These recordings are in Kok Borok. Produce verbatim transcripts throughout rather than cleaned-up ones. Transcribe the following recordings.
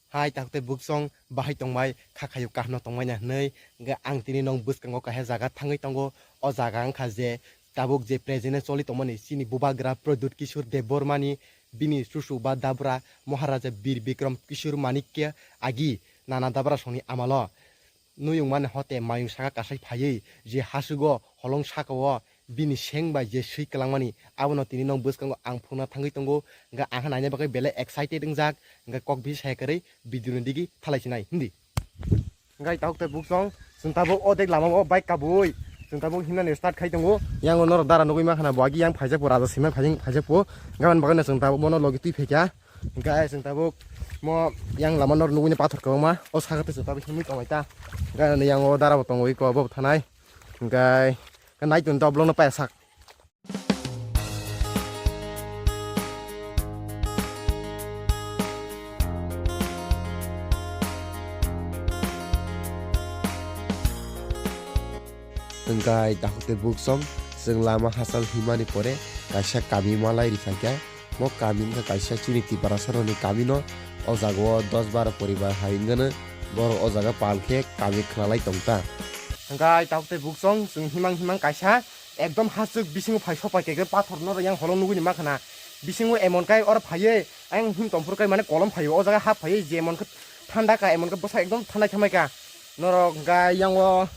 Hai, takhuk tei buksong bahai tongbai, kha khayo kahno tongbai na hwnwi, hwnkhe ang tini nong bwskango kaisa jaga thangwi tongo. O jaga wngkha je tabuk je present-o choli tongmani chini bubagra Pradyut Kishore Debbarmani, bini chuchu ba dabra Maharaja Bir Bikram Kishore Manikya agi nana dabra songni amalo. Nuyung mani hote mayung saka kasai phaiwi je hasugo holong sakao bini seng bai je swi kwlangmani, abono tini nong bwskango ang phunukna thangwi tongo. Hwnkhe ang naina bagwi belai excited wngjak, hwnkhe kok bisi saya kwrwi video ni digi thalai sinai hindi. Hwnkhe tabuk tei buksong chwng tabuk o dek lama o bike kabui chwng tabuk himnani start khai tongo. Yang o norok dara nugwi mankha na bo agi yang phaijak bo raja sima phaijak phaijak po. Gabani bagwi no chwng tabuk bono logi twi phaikha. Hwnkhe chwng tabuk mo yang lama nor nugwi pathor kwbangma. O saka twi chwng tabuk himwi tongbai ta. Hwnkhe ani yang o dara bo tongo iko bo thanai. Hwnkhe nai tong tabuk no paisak. Hwnkhe takhuk tei buksong chwng lama hachal himani pore kaisa kami malai rikha khe. Mo kami wngkha kaisa chini Tiprasarokni kami no. O jaga o dos baro poribar hai wngano borok o jaga pal khe kami khwnalai tong ta. Hwnkhe takhuk tei buksong chwng himang himang kaisa ekdom hachwk bisingo phai sopai khe pathor no yang holong nugwi ni mankha na. Bisingo emon kai oro phaiwi ayang him tongphuru kai mane kolom phaio o jaga hap phaiwi je emon khe thanda ka emon khe bwsa ekdom thanda khe mai ka. Norok hwnkhe yang o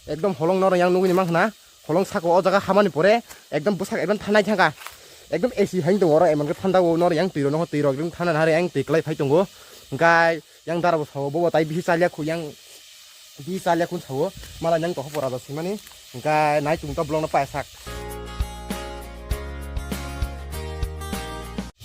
ekdom holong norok yang nugwi ni mankha na. Holong saka o jaga hamani pore ekdom bwsak ekdom thanai thangkha. Ekdom A C hai tongo oro emon khe thanda o nor yang twi rok nokho twi rok ekdom thanda nahari yang twi kwlai phai tongo. Hwnkhe yang dara bo sao bobo tai bisi chalya khu yang bisi chalya khu sao mala yang tokho pora da simani. Hwnkhe nai chung to blong no paisak.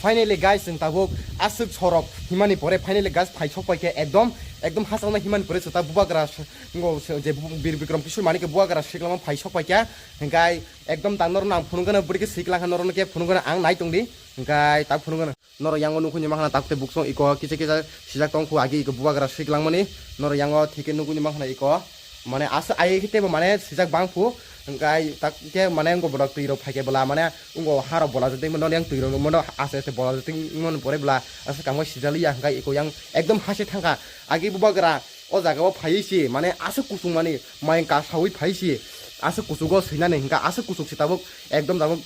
Finally guys, chwng tabuk aswk sorok himani pore finally guys phai sok pai khe ekdom ekdom hachal ma himani pore chwng ta bubagra s-, ngo s-, je bu-, Bir Bikram Kishore Manikya bubagra siklama phai sok pai khe hwnkhe ekdom tang norok ang phunuk gana bwrwi khe siklang kha norok khe phunuk gana ang nai tong di hwnkhe tak phunuk gana norok yang o nukhu ni makhna tak tei buksong iko kisa kisa sijak tong khu agi iko bubagra siklang mani norok yang o thike nukhu ni makhna iko. Mane aswk ai khe teibo mane sijak bang phu, hwnkhe tak khe mane wngkha bodak twi rok phai khe bwla mane wngkha ha rok bola jotwi mano yang twi rok mano aste aste bola jotwi mano pore bwla aswk kamo sijak liya hwnkhe eko yang ekdom hase thangkha. Agi bubagra o jaga o phaiwi se mane aswk kuchuk mani mayung kasawi phai se aswk kuchugo swinani hwnkhe aswk kuchuk se tabuk ekdom tabuk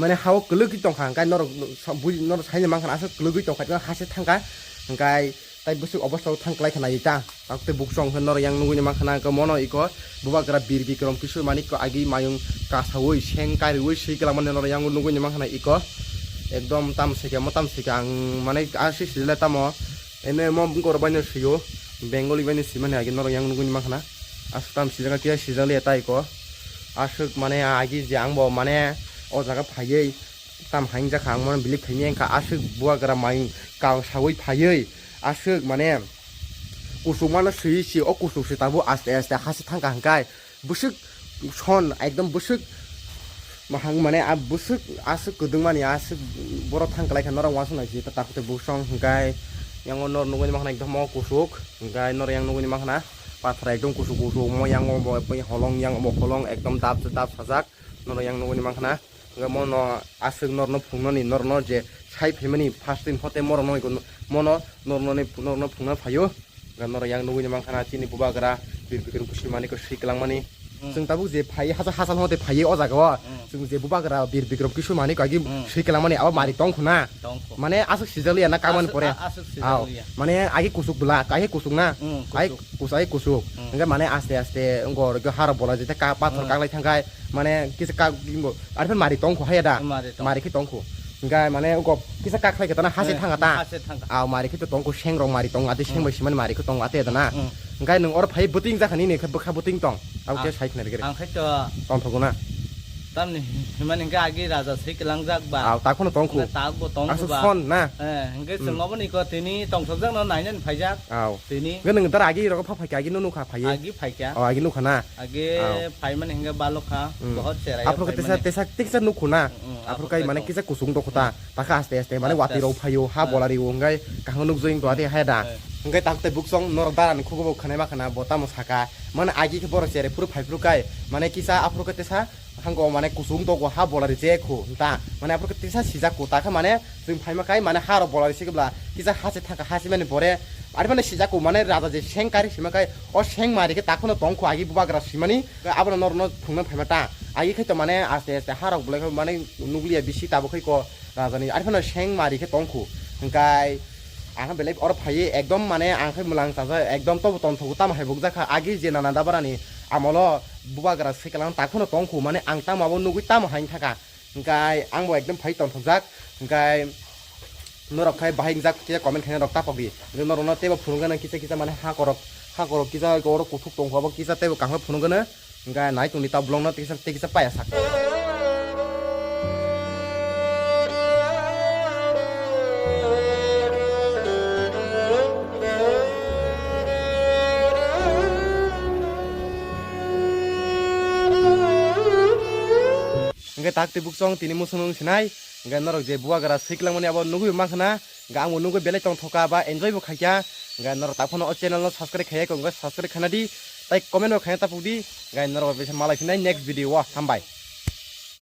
mane ha o kwlwgwi tongkha hwnkhe norok sa-, bui-, norok saini mankha aswk kwlwgwi tongkha hase thangkha hwnkhe. Tai bwswk obosta o thang kwlai khna ita. Takte buksong khe norok yang nugwi mankha na, hwnkhe mono iko bubagra Bir Bikram Kishore Manikya agi mayung kasawi seng kariwi swi kwlangmani norok yang nugwi mankha na iko. Ekdom tam sike mo tam sike ang mane aswk sijile tamo. Ene mo bungkor baino sio. Bengali baino simani agi norok yang nugwi mankha na. Aswk tam sijak khe sijak le ta iko. Aswk mane agi je ang bo mane o jaga phaiwi tam haingjak kha, ang mano believe khaimya wngkha, aswk bubagra mai kal sawi phaiwi aswk mane kusuk mano swiwi si o kusuk se tabuk aste aste hasi thangkha hwnkhe bwswk son ekdom bwswk mahang mane a bwswk aswk kwdwngmani aswk borok thang kwlai kha norok uansuk nai si ta takhuk tei buksong hwnkhe yango norok nugwi mankha ekdom o kusuk hwnkhe norok yang nugwi mankha pathor ekdom kusuk kusuk omo yang omo holong yang omo holong ekdom dap dap sajak norok yang nugwi mankha. Hwnkhe mono aswk norno phunuknani, norno je sai phaimani first time hote morokno mono nornoni, norno phunukna phaio. Hwnkhe norok yang nugwi mankha chini bubagra Bir Bikram Kishore Manikya swi kwlangmani. Hmm. Chwng tabuk je phai hachal hachal hote phaiwi o jaga o. Hmm. Chwng je bubagra Bir Bikram Kishore Manikya agi Hmm. swi kwlangmani abo mari tongkhu na. Tongkhu. Mane aswk sijak liya na kamani Aswk, pore. a-, aswk sijak Aw. liya. Mane agi kusuk bwla, agi kusuk na. Hmm, Ai kusuk. Kusai kusuk. Hmm. Hwnkhe mane aste aste wngkha oro khe harok bola jete ka pathor Hmm. kaklai thangkhai mane kisa ka bimbo. Arphe mari tongkho haya da. Mari tong. Mari khe tongkho. Hwnkhe mane wngkha kisa kaklai khe tana hase Hmm, thanga ta. hase thanga. Aw mari khe to tongkho seng rok mari tong ate seng Hmm. bai simani mari khe tong ate da na. Hmm. Hwnkhe nwng oro phai bwtwing jakha nini khe bwkha bwtwing tong. Abo khe Ah, sai khna rikhe. Ang khe to Tongthogo na. Tamni himani hwnkhe agi raja se kwlangjak ba. Aw, ta kheno tongkhu. Hwnkhe ta bo tongkhu Aswk ba. son na. Eh, hwnkhe Hmm. chwng obo ni ko tini tongsokjak no nainani phaijak. Aw. Tini. Hwnkhe nwng dara agi rogo pha phaikha, agi no nukha phaiwi. Agi phaikha. Oh, agi nukha na. Agi Aw. phaimani hwnkhe balokha. Hmm. Bohot cherai Aphuru khe tesa, phaimani. tesa, tesa nukhu na. Hmm, hmm, Aphuru aphuru kai mane tongkhu. kisa kusung tokhu ta. Hmm. Takha aste aste mane Aste wati rok aste. phaio, ha Hmm. bolari o hwnkhe kaham nukjagwi tongya de haya da. Hmm. Hwnkhe takte buksong norok dara ni khugo bo khwnai ma khwna bo tamo saka. Mane agi khe borok cherai phuru phai phuru kai. Mane kisa aphuru khe tesa Thango mane kusung togo ha bolari je khu ta mane aphuru kisa sijak ku ta khe mane chwng phaima kai mane ha rok bolari sikbla kisa ha se thangkha ha se mani bore ari mane sijak ku mane raja je seng kari sima kai o seng mari khe takhwno tong khu agi bubagra simani abono norno thungna phaima ta agi khai to mane aste aste ha rok bolai khe mane nukliya bisi tabo khai ko raja ni ari phano seng mari khe tong khu hwnkhe ang belai oro phaiwi ekdom mane ang khe mwlang chajak ekdom tobo tongthogo tamo hai bukjak kha agi je nana dabarani amolo bubagra siklang takhwno tong khu mane ang tamo abo nugui tamo hai thaka hwnkhe ang bo ekdom phai tongthokjak hwnkhe norok khai bahai wngjak kisa comment khaina rok tapok di hwnkhe norokno teibo phunukgana kisa kisa mane ha korok ha korok kisa oro kuthuk tong khu abo kisa teibo kaham phunukgana. Hingke nai tongdi ta vlog no tei kisa, tei kisa paya sak. Hingke tak tei buksong tini musung nung sinai. Hingke norok je bubagra swi kwlangmani abo nugui mankha na. Hingke ang bo nugui belai tongthoka ba enjoy bo khaikha. Hingke norok tak phano o channel no subscribe khaiya khe hingke subscribe khaina di. Tai comment bo khaina tapuk di. Hingke norok bai malai phinai next video o. Hambai.